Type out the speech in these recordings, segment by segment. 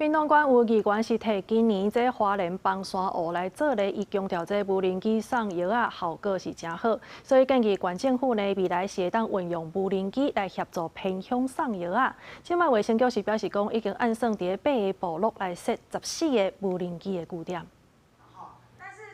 屏東縣有議員是提今年這花蓮枋山霧來做例，伊強調這無人機送藥仔效果是誠好，所以建議縣政府呢未來是會當運用無人機來協助偏鄉送藥仔。這擺衛生局是表示講，已經按算佇八个部落來設14個無人機的據點。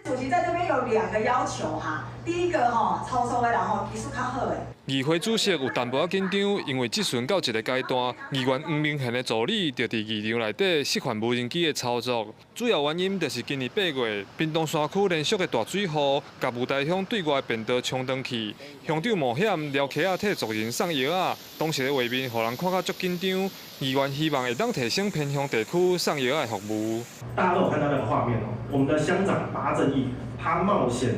主席在這邊有兩個要求哈，第一個吼，操作的然後技術較好的。議會主席有淡薄仔緊張，因為質詢到一個階段，議員黃明賢的助理就佇議場內底示範無人機的操作。主要原因就是今年8月，屏東山區連續的大水雨，共霧台鄉對外的便道沖斷去，鄉長冒險撩溪仔替族人送藥仔，當時的畫面予人看甲足緊張。議員希望會當提升偏鄉地區送藥仔的服務。大家都有看到那個畫面哦，我們的鄉長巴正義，他冒險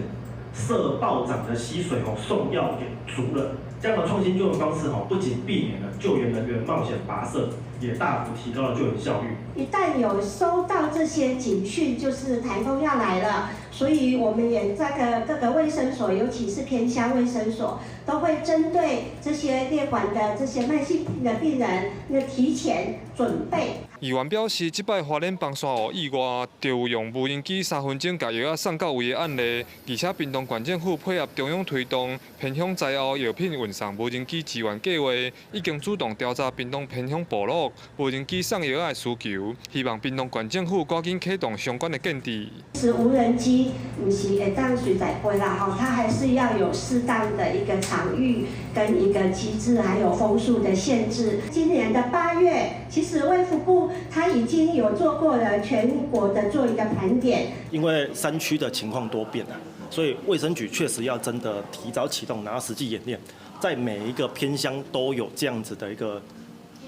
涉暴漲的溪水哦送藥給族人，這樣的創新救援方式哦，不僅避免了救援人員冒險跋涉，也大幅提高了救援效率。一旦有收到這些警訊，就是颱風要來了，所以我們也在各個衛生所，尤其是偏鄉衛生所，都會針對這些列管的這些慢性病的病人，那提前準備。議員表示，這擺花蓮枋山霧意外，就有用無人機3分鐘共藥仔送到位的案例，而且屏東縣政府配合中央推動偏鄉災後藥品運送無人機支援計劃，已經主動調查屏東偏鄉部落無人機送藥仔的需求，希望屏東縣政府趕緊啟動相關的建制。是無人機，毋是會當隨在飛啦，吼，它還是要有適當的一個場域跟一個機制，還有風速的限制。今年的8月，其實衛福部他已經有做過了全國的做一個盤點。因為山區的情況多變啊，所以衛生局確實要真的提早啟動，然後實際演練，在每一個偏鄉都有這樣子的一個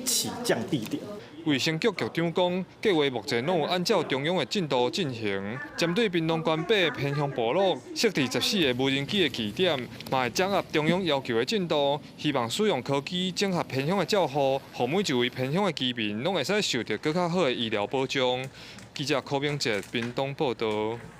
起降地點。衛生局局長講，計劃目前攏有按照中央的進度進行，針對屏東縣八个偏鄉部落設置14個無人機的據點，嘛會掌握中央要求的進度，希望使用科技整合偏鄉的照護，予每一位偏鄉的居民攏會使受著閣較好的醫療保障。記者柯明哲屏東報導。